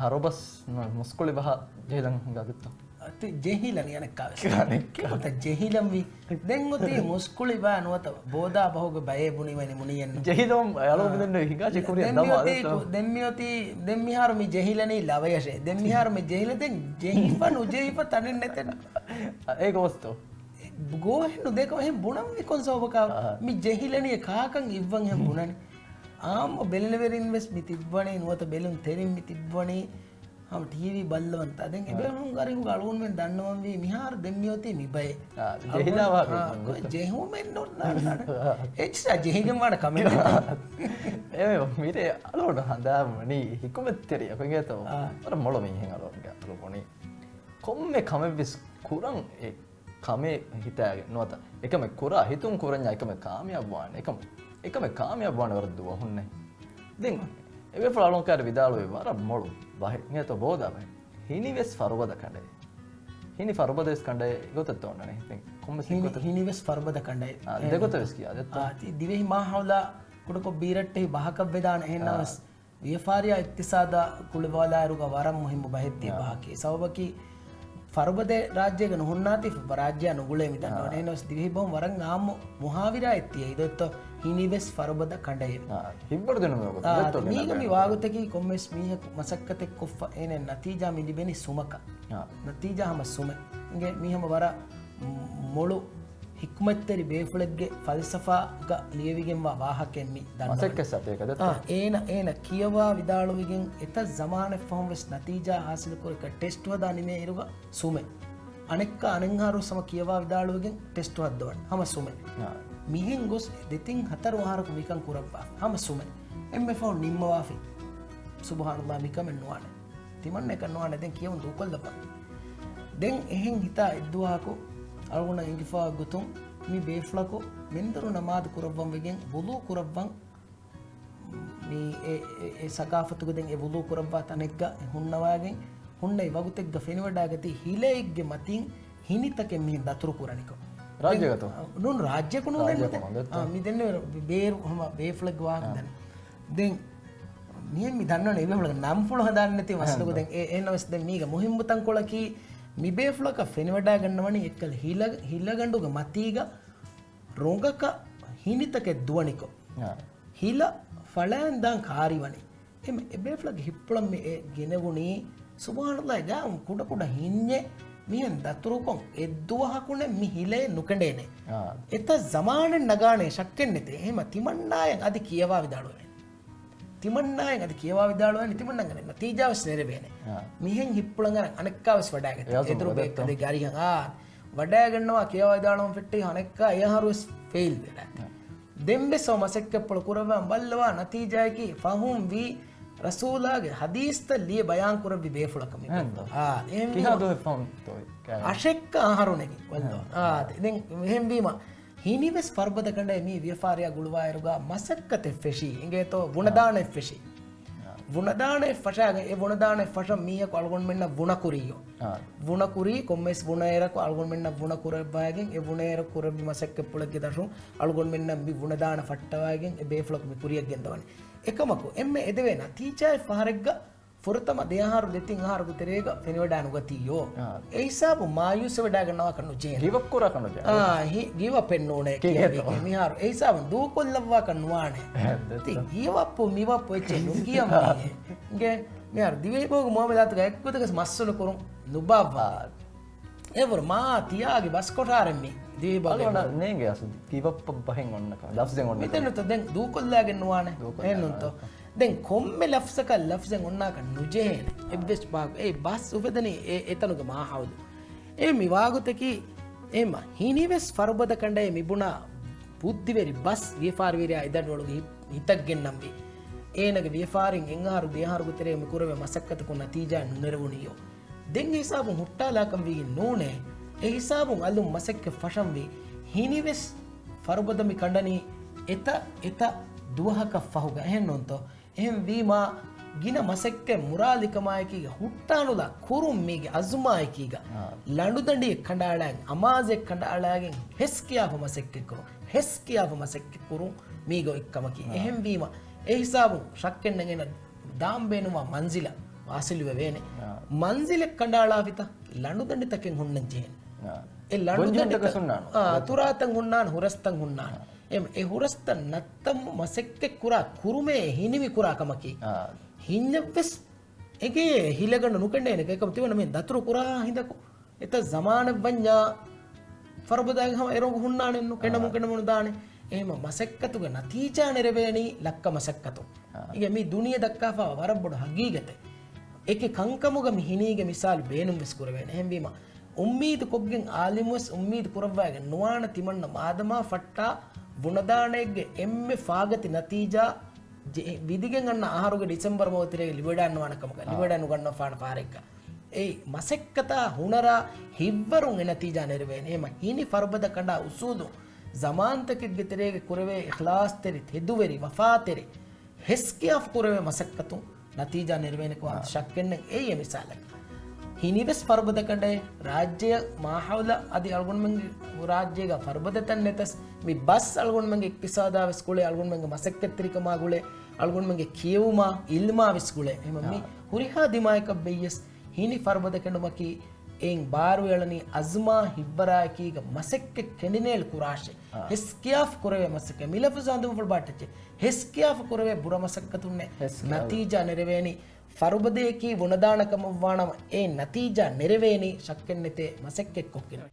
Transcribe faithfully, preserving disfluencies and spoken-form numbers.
ހަރުބަސް މުސްކުޅި ބަހަށް ޖެހިލަން ހިނގާ ގޮތްތޯ؟ އަތި ޖެހިލަނީ އަނެއްކާވެސް. އަނެއްކާ. ތި ޖެހިލަންވީ. ދެން އޮތީ މުސްކުޅި ބަ ނުވަތަ ބޯދާ ބަހުގެ ބައޭ ބުނިވަނީ މުނިއެއްނު. ޖެހިލުން އަޅު މިދެންނު ހިނގާ ޖެކުރި ދެން ދަމާ މިއޮތީ ދެއްތޯ؟ ކު-، ދެން މިއޮތީ، ދެން މިހާރު މި ޖެހިލަނީ ލަވަޔަށޭ. ދެން މިހާރު މި ޖެހިލަ ދެން ޖެހިފަ ނުޖެހިފަ ތަނެއް ނެތެއް. އޭގޮސްތޯ؟ ގޯހެއްނު ދޭކަ އެހެން ބުނަން މިކޮން ސަބަބަކާ؟ އާ. މި ޖެހިލަނީ ކާކަން އިއްވަން އެހެން ބުނަނީ. އާއްމު ބެލެނިވެރިން ވެސް މި ތިއްބަނީ، ނުވަތަ ބެލުން ތެރިން މި ތިއްބަނީ. ހަމަ ޓީވީ ބައްލަވަންތާ. ދެން އާ. އެބޭފުޅުން އަރިހުގަ އަޅުގަނޑުމެން ދަންނަވަންވީ މިހާރު ދެން މިއޮތީ މި ބައެއް. އާ، އަޅުގަނޑު، ޖެހިލާ ވާ އާ، ބޭފުޅުން ކޮ-، ގޮތަށް. ޖެހުމެއް ނޯންނާނެ. އެއްޗިއްސާ ޖެހިގެން ވާނެ ކަމެއް ނެތާ. އެ މިރޭ އަޅުގަނޑު ހަނދާން ވަނީ ހިކުމަތްތެރި އެކުގޭތޯ. އާ. ވަރަށް މޮޅު މީހެއް އަޅުގަނޑުގެ އަތުގަ ބުނީ. ކޮންމެ ކަމެއްވެސް ކުރަން އެ ކަމެއް ހިތާގެން ނުވަތަ އެކަމެއް ކުރާ ހިތުން ކުރަންޏާ އެކަމެއް ކާމިޔާބުވާނެ. އެކަމް، އެކަމެއް ކާމިޔާބުވާނެ ވަރަށް ދުވަހުންނޭ. ދެން އެބޭފުޅާ އަޅުން ކާރި ވިދާޅުވި ވަރަށް މޮޅު ބަހެއް އިނގޭތޯ ބޯދާ ބަހެއް. ހިނިވެސް ފަރުބަދަ ކަނޑައެއް. ހިނި ފަރުބަދަވެސް ކަނޑައެއް ގޮތަށް ތޯންނަނީ. ދެން ކޮންމެސް ހިނި، ގޮތަށް؟ ހިނިވެސް ފަރުބަދަ ކަނޑައެއް. އާ، އެ، ދެގޮތަށް ވެސް ކިޔާ ދެއްތޯ؟ އާ، ތި ދިވެހި މާހައުލާ ކުޑަކޮށް ބީރައްޓެހި ބަހަކަށް ވެދާނެ. އެހެންނަމަވެސް ވިޔަފާރިއާ އިޤްތިޞާދާ ކުޅިވާލާއިރުގަ ވަރަށް މުހިއްމު ބަހެއް ތި އާ. ބަހަކީ. ސަބަބަކީ ފަރުބަދެ ރާއްޖޭގަ ނުހުންނާތީ ރާއްޖެއާ ނުގުޅޭ މި ދަންނަވަން. އާ. އެހެނަސް ދިވެހި ބަހުން ވަރަށް އާއްމު މުހާވިރާއެއް ތިޔަ އިދޮތްތޯ ހިނިވެސް ފަރުބަދަ ކަނޑައެއް. އާ، ހިތްވަރު ދެނުމެއް އާ، ގޮތަށް މީގަ މި ވާގޮތަކީ ކޮންމެސް މީހަކު މަސައްކަތެއް ކޮށްފަ އޭނަ ނަތީޖާ މި ލިބެނީ ސުމަކަށް. އާ. ނަތީޖާ ހަމަ ސުމެއް. އިނގޭ މީ ހަމަ ވަރަށް މޮޅު ހިކްމަތްތެރި ބޭފުޅެއްގެ ފަލްސަފާގަ ލިޔެވިގެންވާ ވާހަކައެއް މި ދަންނަވަނީ. މަސައްކަތް ސަތޭކަ ދެއްތޯ؟ އާ، އޭނަ، އޭނަ ކިޔަވާ ވިދާޅުވިގެން އެތައް ޒަމާނެއް ފަހުން ވެސް ނަތީޖާ ހާސިލު ކުރިކަ ޓެސްޓް ހަދާ ނިމޭ އިރުގަ ސުމެއް. އަނެއްކާ އަނެއްހާރު ހަމަ ކިޔަވާ ވިދާޅުވިގެން ޓެސްޓް ހައްދަވަން ހަމަ ސުމެއް. އާ. މިހެން ގޮސް ދެތިން ހަތަރު އަހަރަކު މިކަން ކުރައްވާ ހަމަ ސުމެއް. އެންމެ ފަހުން ނިންމަވާފި. ސުބުހާނަﷲ މިކަމެއް ނުވާނެ. ތިމަންނަ އެކަން ނުވާނެ ދެން ކިޔަވަން ދޫކޮށްލައްވަން. ދެން އެހެން ހިތާ އެއްދުވަހަކު އަޅުގަނޑަށް އެނގިފާ ގޮތުން މި ބޭފުޅަކު މެންދުރު ނަމާދު ކުރައްވަން ވެގެން ވުޟޫ ކުރައްވަން މި އެ، އެ، އެ ސަގާފަތުގަ ދެން އެ ވުޟޫ ކުރައްވާ ތަނެއްގަ ހުންނަވާގެން ހުންނައި ވަގުތެއްގަ ފެނިވަޑާގަތީ ހިލައެއްގެ މަތިން ހިނިތަކެއް މިހެން ދަތުރު ކުރަނިކޮށް. ރާއްޖޭގަތޯ؟ ނޫން ރާއްޖޭކު ނޫން ރާއްޖޭކު ދެން ނޫން ދެއްތޯ؟ އާ، މި ދެން ބޭރު ހަމަ ބޭފުޅެއްގެ ވާހަކަ އާ. ދަނީ. ދެން މިހެން މި ދަންނަވަނީ އެބޭފުޅަކަށް ނަންފުޅު ހަދާނެ ނެތި މަސަލަކު ދެން އެ، އެހެންނަމަވެސް ދެން މީގަ މުހިއްމު ތަންކޮޅަކީ މި ބޭފުޅަކަށް ފެނިވަޑާގަންނަވަނީ އެއްކަލަ ހިލަ، ހިލަގަނޑުގެ މަތީގަ ރޮނގަކަށް ހިނިތަކެއް ދުވަނިކޮށް. އާ. ހިލަ ފަޅާން ދާން ކާރިވަނީ. އެ މެ-، އެބޭފުޅަކީ ހިއްޕުޅަށް މި އެ ގެނެވުނީ، ސުބުހާނަﷲ، ގާ ކުޑަކުޑަ ހިންޏެއް މިހެން ދަތުރުކޮށް އެއްދުވަހަކުނެ މި ހިލައެއް ނުކެނޑޭނެ. އާ. އެތައް ޒަމާނެއް ނަގާނެ ޝައްކެއް ނެތޭ. އެހެމަ ތިމަންނާއަށް އަދި ކިޔަވާ ވިދާޅުވެ. ތިމަންނާއަށް އަދި ކިޔަވާ ވިދާޅުވެ، ތިމަންނަގެ ނަތީޖާ ވެސް ނެރެވޭނެ. އާ. މިހެން ހިއްޕުޅަނގަރަ އަނެއްކާ ވެސް ވަޑާގެ. އެ އަޒުމް އެދުރު ވަދެއްތޯ؟ ބޭކަލެއްގެ އަރިހަށް. އާ. ވަޑާގަންނަވާ ކިޔަވާ ވިދާޅުވަން ފެއްޓި އަނެއްކާ އެ އަހަރު ވެސް ފެއިލް ވެ. އާ. ދެން ވެސް އޮ މަސައްކަތްޕުޅު ކުރައްވާ ބައްލަވާ ނަތީޖާއަކީ ފަހުން ވީ ރަސޫލާގެ ހަދީސްތައް ލިޔެ ބަޔާން ކުރެއްވި ބޭފުޅަކަށް މި އެހެންތޯ؟ ބޭފުޅު. އާ، އެހެން ކިހާ ވީމަ ދުވަހެއް ފަހުންތޯ؟ އަށެއްކަ އަހަރުނެގި ވައްލޯ. އާ. އާ، ދެން އެހެން ވީމަ ހިނިވެސް ފަރުބަދަ ކަނޑައެއް މީ ވިޔަފާރިއާ ގުޅުވާއިރުގަ މަސައްކަތެއް ފެށީ އިނގޭތޯ ބުނަދާނައެއް ފެށީ. އާ. ބުނަދާނައެއް ފަށާގެ އެ ބުނަދާނައެއް ފަށަން މީހަކު އަޅުގަނޑުމެންނަށް ވުނަ ކުރިއްޔޯ. އާ. ވުނަ ކުރީ ކޮންމެސް ވުނައެރަކު އަޅުގަނޑުމެންނަށް ވުނަ ކުރައްވާގެން އެ ވުނައެރަކު ކުރެއްވި މަސައްކަތްޕުޅެއްގެ ދަށުން އަޅުގަނޑުމެންނަށް މި ވުނަދާނަ ފައްޓަވާގެން އެ ބޭފުޅަކު މި ކުރިއަށް ގެންދަވަނީ. އެކަމަކު، އެންމެ އެދެވޭ ނަތީޖާއެއް ފަހަރެއްގަ ފުރަތަމަ ދެއަހަރު ދެތިން އަހަރުގެ ތެރޭގަ ފެނިވަޑާ ނުގަތީޔޯ. އާ. އެ ހިސާބުން މާޔޫސްވެވަޑާގަންނަވާކަށް ނުޖެހޭނެ. ގިވައްކުރާކަށް ނުޖެހޭ. އާ، ހި-، ގިވައްޕެއް ނޫނޭ ކިޔޭތޯ؟ ކިޔޭ. މިހާރު އެ ހިސާބުން ދޫކޮށްލައްވާކަށް ނުވާނެ. އެ، ދެއްތޯ. ތި ގިވައްޕު މިވައްޕު އެއްޗެއް ނުކިޔަން މީހެއް. އިނގޭ، މިހާރު ދިވެހިބަހުގެ މުއާމަލާތުގަ އެއްގޮތަކަސް މައްސަލަ ކުރުން ނުބާއްވާ. އާ. އެވަރު މާ ތިޔާގި ބަސްކޮޓާރެއް މި ދިވެހިބަހުގެ އަޅުގަނޑަށް ނޭނގެ އަސް ގިވައްޕަށް ބަހެއް އޮންނަކަމެއް، ލަފްޒެއް އޮންނަކަމެއް. މިތަނުތަ ދެން ދޫކޮށްލާގެން ނުވާނެ. ދޫކޮށްލާ އެހެންނުންތޯ؟ ނުވާނެ. ދެން ކޮންމެ ލަފްޒަކަށް ލަފްޒެއް އޮންނާކަށް ނުޖެހޭނެ. އާ. އެއްވެސް ބާ-، އެ ބަސް އުފެދެނީ އެ، އެތަނުގެ މާހައުލު. އެ މި ވާގޮތަކީ، އެމަ ހިނިވެސް ފަރުބަދަ ކަނޑައެ މިބުނާ ބުއްދިވެރި ބަސް ވިޔަފާރިވެރިޔާ އެދަޑުއަޅުގެ ހި-، ހިތަށް ގެންނަންވީ. އޭނަގެ ވިޔަފާރިން އެއްއަހަރު ދެއަހަރުގެ ތެރޭ މި ކުރެވޭ މަސައްކަތަކުން ނަތީޖާ ނުނެރެވުނީޔޯ. ދެން އެ ހިސާބުން ހުއްޓާލާކަން ވީގެން ނޫނޭ. އެ ހިސާބުން އަލުން މަސައްކަތް ފަށަންވީ. ހިނިވެސް ފަރުބަދަ މި ކަނޑަނީ އެތައް، އެތައް ދުވަހަކަށް ފަހުގަ. އެހެންނޫންތޯ؟ އެހެންވީމާ، ގިނަ މަސައްކަތް މުރާލިކަމާއެކީގަ ހުއްޓާނުލާ ކުރުން މީގެ އަޒުމާއެކީގަ، އާ. ލަނޑުދަނޑިއެއް ކަނޑައަޅާގެން، އަމާޒެއް ކަނޑައަޅާގެން ހެސްކިޔާފަ މަސައްކަތްކުރުން، ހެސްކިޔާފަ މަސައްކަތްކުރުން މީގަ އެއްކަމަކީ. އާ. އެހެންވީމަ، އެ ހިސާބުން ޝައްކެއްނެތް އޭނަ ދާން ބޭނުންވާ މަންޒިލަށް ވާސިލުވެވޭނެ. މަންޒިލެއް ކަނޑާޅާފިތަ ލަނޑުދަނޑިތަކެއް ހުންނަން ޖެހޭނެ. އެ ލަނޑުދަނޑިތައް ހުންނާނެ. ތުރާތައް ހުންނާނެ، ހުރަސްތައް ހުންނާނެ. އެ ހުރަސްތައް ނައްތަމު މަސައްކަތް ކުރާ ކުރުމޭ ހިނިވި ކުރާ ކަމަކީ. ހިންޏަށްވެސް އެގޭ ހިލަގަނޑު ނުކެނޑޭނެ. އެކަމަ ތިވަނަ މި ދަތުރު ކުރާ ހިނދަކު އެތައް ޒަމާނެއްވަންޏާ ފަރުބަދައިގެ ހަމަ އެރޮނގު ހުންނާނެއްނު، ކެނޑަމުން ކެނޑަމުން ދާނެ. އެހެމަ މަސައްކަތުގެ ނަތީޖާ ނެރެވޭނީ ލައްކަ މަސައްކަތު. އިގެ މި ދުނިޔެ ދައްކާފަ ވަރަށް ބޮޑު ހަގީގަތެއް. އެކި ކަންކަމުގަ މި ހިނީގެ މިސާލު ބޭނުން ވެސް ކުރެވޭނެ. އެހެންވީމަ، އުއްމީދު ކޮށްގެން އާލިމުވެސް އުއްމީދު ކުރައްވާގެން ނުވާނެ ތިމަންނަ މާދަމާ ފައްޓާ ބުނަދާނެއެއްގެ އެންމެ ފާގަތި ނަތީޖާ ޖެ-، ވިދިގެން އަންނަ އަހަރުގެ ޑިސެމްބަރު މަހު ތެރޭގެ ލިބިވަޑައިންނަވާނެ ކަމަކަށް، ލިބިވަޑައިނުގަންނަވާނެ ފާނަ ފާރެއްގަ. އެ މަސައްކަތާ ހުނަރާ ހިއްވަރުން އެ ނަތީޖާ ނެރެވޭނެ. އެހެމަ ހިނި ފަރުބަދަ ކަނޑާ އުސޫލު ޒަމާންތަކެއްގެ ތެރޭގެ ކުރެވޭ އިޚްލާޞްތެރި، ތެދުވެރި، ވަފާތެރި، ހެސްކިޔާފަ ކުރެވޭ މަސައްކަތުން ނަތީޖާ ނެރެވޭނެކަމަށް ޝައްކެއްނެތް. އެއީ އެ މިސާލަކަށް. ހިނިވެސް ފަރުބަދަ ކަނޑޭ، ރާއްޖެއަށް މާހައުލަށް އަދި އަޅުގަނޑުމެންގެ ރާއްޖޭގަ ފަރުބަދަތައް ނެތަސް، މި ބަސް އަޅުގަނޑުމެންގެ އިޤްތިޞާދާ ވެސް ގުޅޭ، އަޅުގަނޑުމެންގެ މަސައްކަތްތެރިކަމާ ގުޅޭ، އަޅުގަނޑުމެންގެ ކިޔެވުމާ އިލްމާ ވެސް ގުޅޭ. އެހެމަ މި ހުރިހާ ދިމާޔަކަށް ބެއްޔަސް ހިނި ފަރުބަދަ ކަނޑުމަކީ އެއިން ބާރުއެޅަނީ އަޒުމާ ހިއްވަރާއެކީގަ މަސައްކަތް ކެނޑިނޭޅި ކުރާށޭ. ހެސްކިޔާފަ ކުރެވޭ މަސައްކަތް. މި ލަފުޒު ހަނދުމަފުޅު ބާއްޓައްޗޭ. ހެސްކިޔާފަ ކުރެވޭ ބުރަ މަސައްކަތުންނޭ ނަތީޖާ ނެރެވޭނީ. ފަރުބަދަޔަކީ ބުނަދާނަ ކަމަށްވާނަމަ، އެ ނަތީޖާ ނެރެވޭނީ ޝައްކެއްނެތޭ މަސައްކަތްކޮށްގެން.